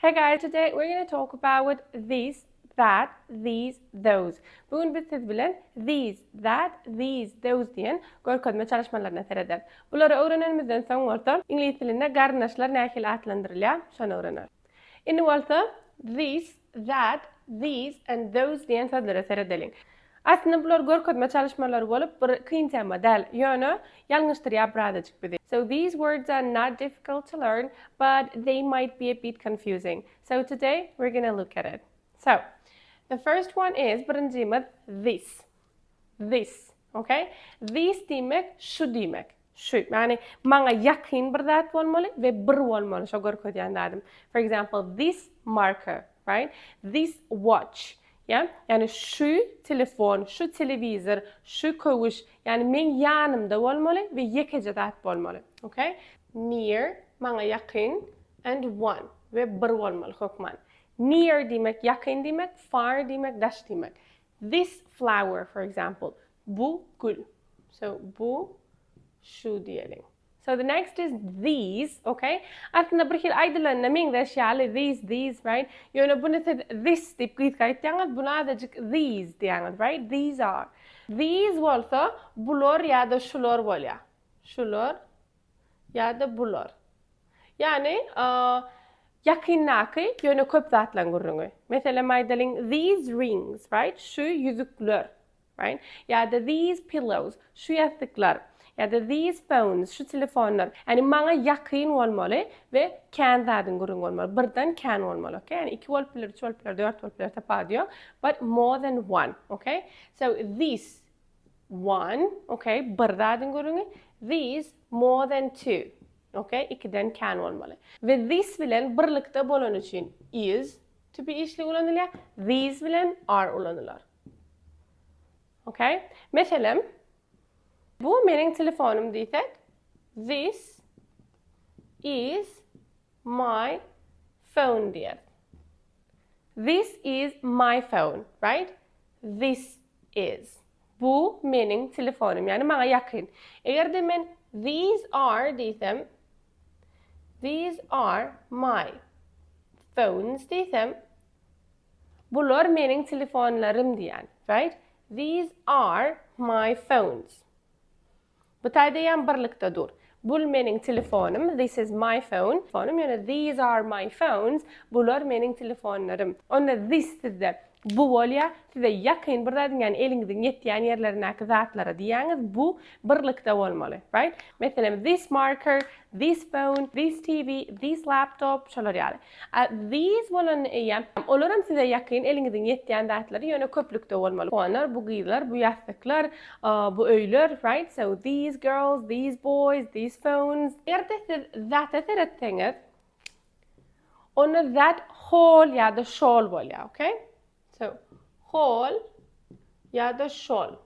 Hey guys, today we're going to talk about this, that, these, those. Bu gün biz siz bilen these, that, these, those diýen görkezme çalyşmalaryna serederis. Bulary öwrenenimizden soň bolsa, iňlis dilinde garyndaşlar nähili atlandyrylýar, şony öwreneris. Indi bolsa this, that, these and those diýen sözlere seredeliň. Aslynda bular görkezme çalyşmalary bolup, bir kyn tema däl, ýöne ýalňyşdyrýar birazajyk bizi. So these words are not difficult to learn, but they might be a bit confusing. So today we're gonna look at it. So, the first one is birinjimiz this. This, okay? This diýmek şu diýmek. Şu, ýagny maňa ýakyn bir zat bolmaly we bir bolmaly şo görkezýän zadym. For example, this marker, right? This watch. Ýa, ýagny şu telefon, şu telewizor, şu köwüş, ýagny meň ýanymda bolmaly we ýekeje zat bolmaly. Okay? Near, maňa ýakyn, and one, we bir bolmaly hökman. Near diýmek ýakyn diýmek, far diýmek daş diýmek. This flower, for example, bu gül. So, bu şu diýeliň. So the next is these, okay? Aslynda bir hili aýdylanyna meňzeş ýaly these, these, right? Ýöne buny siz this diýip gysga aýtýaňyz, buny azajyk these diýýäňiz, right? These are. These bolsa bular ýa-da şular bolýar. Şular ýa-da bular. Ýagny, ýakyndaky, ýöne köp zatlaryň gürrüňi. Meselem aýdalyň, these rings, right? Şu ýüzükler. Right? Ýa-da these pillows, şu ýassyklar. Ýa-da these phones, şu telefonlar. Ýagny maňa ýakyn bolmaly we kän zadyň gürrüňi bolmaly. Birden kän bolmaly, okay? Ýagny iki bolup biler, üç bolup biler, dört bolup biler, tapawudy ýok. But more than one, okay? So this one, okay, bir zadyň gürrüňi. These more than two, okay, ikiden kän bolmaly. We this bilen birlikde bolany üçin is to be işligi ulanylýar, these bilen are ulanylar. Okay. Meselem, bu meniň telefonym diýsek, this is my phone diýeris. This is my phone, right? This is. Bu meniň telefonym, ýagny maňa ýakyn. Eger-de men these are diýsem, these are my phones diýsem, Bular meniň telefonlarym diýýän, right? These are my phones. Bu taýda ýam birlikde dur. Bul meniň telefonym, this is my phone. Fonym ýöne these are my phones, bular meniň telefonlarym. Onda this sizde bu bolýar, size ýakyn bir zadyň, ýagny eliňiziň ýetýän ýerlerindäki zatlara diýýäňiz, bu birlikde bolmaly, right? Meselem, this marker, this phone, this TV, this laptop, şolar ýaly. A these bolanda eýýäm, olaram size ýakyn, eliňiziň ýetýän zatlary, ýöne köplükde bolmaly. Olar, bu gyzlar, bu ýassyklar, bu öýler, right? So, these girls, these boys, these phones. Eger-de siz that-e seretseňiz, onda that hol ýa-da şol bolýar, okay? So, hol ýa-da şol.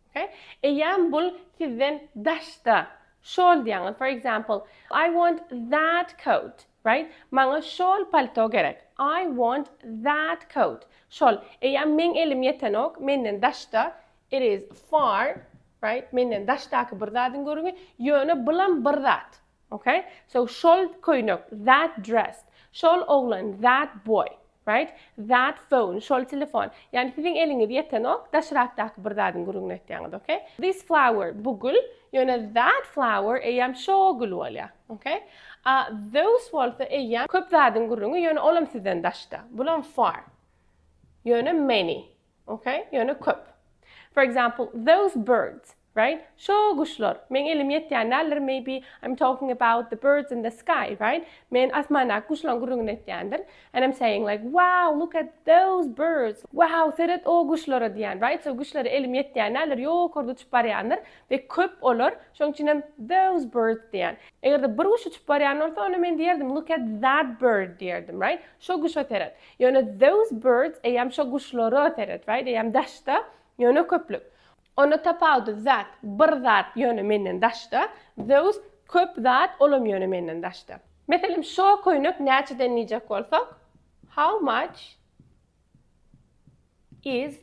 Okay? Eýýäm bul sizden daşda. Şol diýýäňiz. For example, I want that coat. Right? Maňa şol palto gerek. I want that coat. Şol. Eýýäm meň elim ýetenok, menden daşda. It is far, right? Menden daşdaky bir zadyň görüňi, ýöne bulam bir zat. Okay? So şol köýnek, that dress. Şol oglan, that boy. Right? That phone, şol telefon. Ýagny siziň eliňiz ýetenok, daşrakdaky bir zadyň gürrüňini etýäňiz, okay? This flower, bu gül, ýöne that flower eýýäm şo gül bolýar, okay? A those bolsa eýýäm köp zadyň gürrüňi, ýöne olam sizden daşda. Bulam far. Ýöne many. Okay? Ýöne köp. For example, those birds, right? Şo guşlar. Meň elim ýetýän däldir, maybe I'm talking about the birds in the sky, right? Men asmandaky guşlaryň gürrüňini etýändir. And I'm saying like, wow, look at those birds. Wow, seret o guşlara diýýän, right? So guşlara elim ýetýän däldir, ýokarda uçup barýandyr we köp olar. Şonuň üçin hem those birds diýýän. Eger-de bir guş uçup barýan bolsa, onda men diýerdim, look at that bird diýerdim, right? Şo guşa seret. Ýöne those birds eýýäm şo guşlara seret, right? Eýýäm daşda, ýöne köplük. Onda tapawudy that, bir zat ýöne menden daşda, those köp zat olam ýöne menden daşda. Meselem, şo köýnek näçeden diýjek bolsak, how much is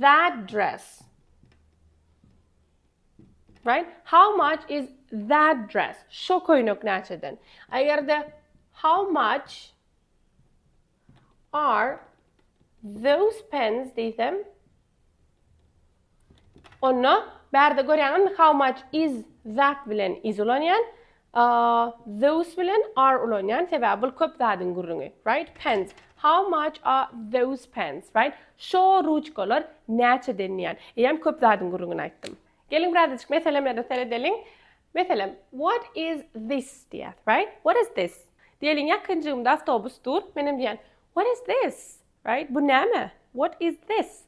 that dress? Right? How much is that dress? Şo köýnek näçeden? Eger-de how much. are those pens diýsem, onda bärde görýäňizmi how much is that bilen is ulanýan, those bilen are ulanýan, sebäbi bul köp zadyň gürrüňi, right? Pens. How much are those pens, right? Şo ruçkalar näçeden diýýän. Eýýäm köp zadyň gürrüňini aýtdym. Geliň birazajyk meselemlere seredeliň. Meselem, what is this diýýäs, right? What is this? Diýeliň ýakynjygymda awtobus dur, menem diýýän, what is this? Right? Bu näme? What is this?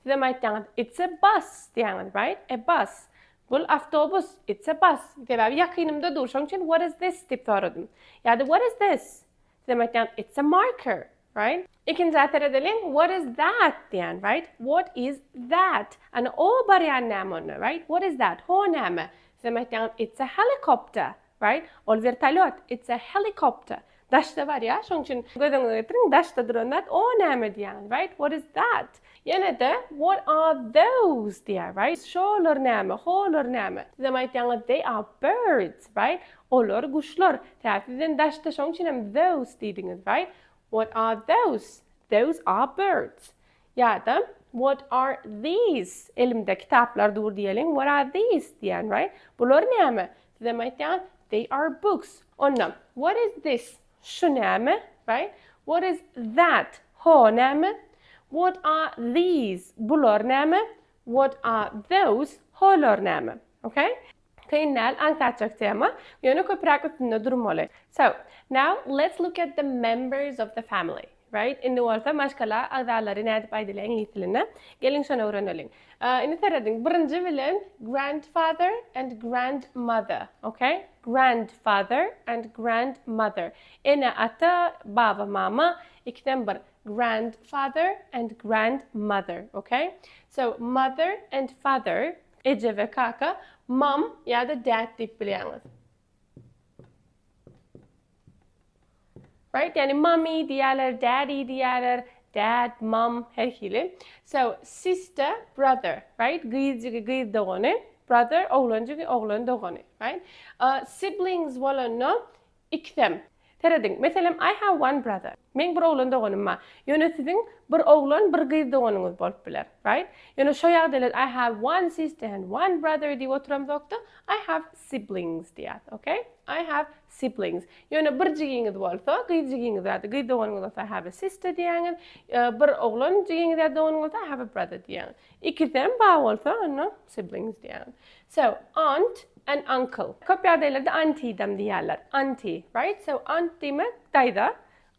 Sizem aýtýaňyz, it's a bus diýýäňiz, right? A bus. Bul awtobus, it's a bus. Sebäbi ýakynymda dur, şonuň üçin what is this diýip soradym. Ýa-da what is this? Sizem aýtýaňyz, it's a marker. Right? Ikinjä seredeliň, what is that diýen, right? What is that? Ana o barýan näme onda, right? What is that? Ho näme? Sizem aýtýaňyz, it's a helicopter, right? Ol wertolýot, it's a helicopter. Daşda barýar, şonuň üçin göz öňüňize getiriň, daşda duran zat o näme diýýäňiz, right? What is that? Ýene-de what are those diýýär, right? Şolar näme, holar näme? Sizem aýtýaňyz, they are birds, right? Olar guşlar. Sebäbi sizden daşda, şonuň üçin hem those diýdiňiz, right? What are those? Those are birds. Ýa-da what are these? Elimde kitaplar dur diýeliň. What are these diýen, right? Bular näme? Sizem aýtýaňyz, they are books. Onda what is this? Şu näme? Right? What is that? Ho näme? What are these? Bular näme? What are those? Holar näme? Okay? Kyn däl, aňsatjak tema. Ýöne köpräk üstünde durmaly. So, now let's look at the members of the family. Right? Indi bolsa maşgala agzalary nädip aýdylýar iňlis dilinde? Geliň şony öwreneliň. Indi serediň, birinji bilen grandfather and grandmother. Okay? Grandfather and grandmother. Ene-ata, baba-mama, ikisem bir. Grandfather and grandmother. Okay? So, mother and father Eje we kaka, mom ýa-da dad diýip bilýäňiz. Right? Ýagny mommy diýýärler, daddy diýýärler, dad, mom her hili. So, sister, brother, right? Gyz jigi, gyz dogany, brother, oglan jigi, oglan dogany, right? Uh, siblings bolanda Ikisem. Serediň, meselem, I have one brother. Meň bir oglan doganym bar. Ýöne siziň bir oglan, bir gyz doganyňyz bolup biler. Right? Ýöne şo ýagdaýlarda I have one sister and one brother diýip oturamzokda, I have siblings diýýäs. Okay? I have siblings. Ýöne bir jigiňiz bolsa, gyz jigiňiz ýa-da gyz doganyňyz bolsa I have a sister diýýäňiz. Bir oglan jigiňiz ýa-da doganyňyz bolsa I have a brother diýýäňiz. Ikisem bar bolsa, onda siblings diýýäňiz. So, aunt and uncle. Köp ýagdaýlarda auntie-dam diýýärler. Auntie, right? So, aunt diýmek daýza,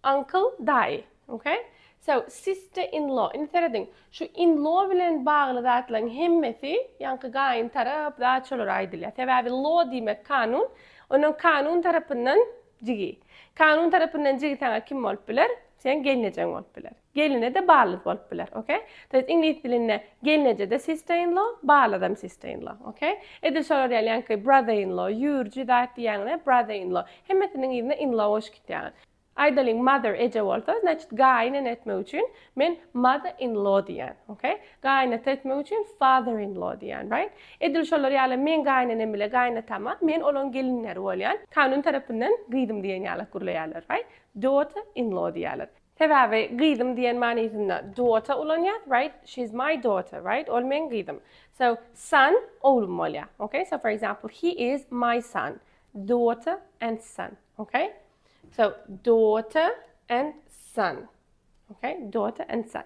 uncle daýy. Okay? So, sister-in-law. Indi serediň, şu in-law bilen bagly zatlaryň hemmesi, ýaňky gaýyn tarap, zat şolara aýdylýar. Sebäbi law diýmek kanun, onuň kanun tarapyndan jigi. Kanun tarapyndan jigi saňa kim bolup biler? Seň gelnejeň bolup biler. Geline-de ballyz bolup biler, ok? To ýest iňlis dilinde gelneje-de sister-in-law, ballyzam sister-in-law, ok? Edil şolar ýaly ýaňky brother-in-law, ýürji zat diýýäňiz-ä brother-in-law. Hemmesiniň yzyna in-law goşup gitýäňiz. Aýdalyň mother eje bolsa, значит gaýynene etmek üçin men mother-in-law diýýän, ok? Gaýynata etmek üçin father-in-law diýýän, right? Edil şolar ýaly meň gaýynenem bile gaýynatama men olaň gelinleri bolýan. Kanun tarapyndan gyzym diýen ýalak gürleýärler, right? Daughter-in-law diýýärler. Sebäbi gyzym diýen manysynda daughter ulanýas, right? She's my daughter, right? Ol meň gyzym. So, son oglum bolýar. Okay? So, for example, he is my son. Daughter and son. Okay? So, daughter and son. Okay? Daughter and son.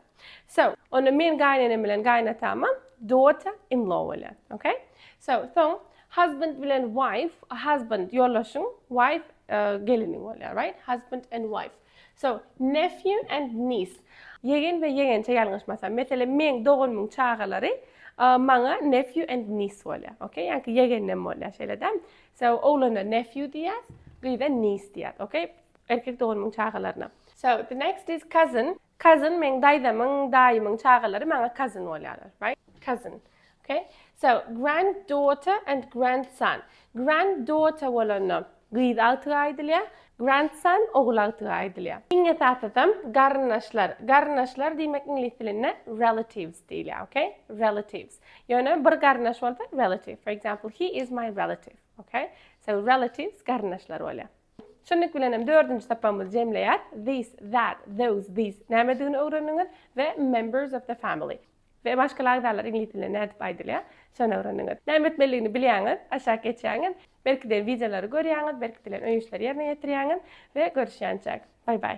So, onda men gaýynenem bilen gaýynatamam daughter-in-law bolýar. Okay? So, soň husband bilen wife, husband ýoldaşyň, wife geliniň bolýar, right? Husband and wife. So, nephew and niece. Ýegen we ýegençe ýalňyşmasam. Meselem, meň doganymyň çagalary maňa nephew and niece bolýar. Okay? Ýaňky ýegennem bolýar, şeýle dämi? So, oglana nephew diýýäs, gyza niece diýýäs. Okay? Erkek doganymyň çagalaryna. So, the next is cousin. Cousin meň daýzamyň, daýymyň çagalary maňa cousin bolýarlar. Right? Cousin. Okay? So, granddaughter and grandson. Granddaughter bolanda gyz agtygy aýdylýar, grandson ogul agtygy aýdylýar. Iň esasysam garyndaşlar. Garyndaşlar diýmek iňlis dilinde relatives diýilýär, okay? Relatives. Ýöne bir garyndaş bolsa relative. For example, he is my relative, okay? So, relatives garyndaşlar bolýar. Şunluk bilen hem dördünji sapagymyzy jemleýäs. This, that, those, these nämedigini öwrendiňiz we members of the family we maşgala agzalary iňlis dilinde nädip aýdylýar, şony öwrendiňiz. Näme etmelidigini bilýäňiz, aşak geçýäňiz, berkidilen wideolary görýäňiz, berkidilen öý işleri ýerine ýetirýäňiz we görüşýänçäk. Baý baý.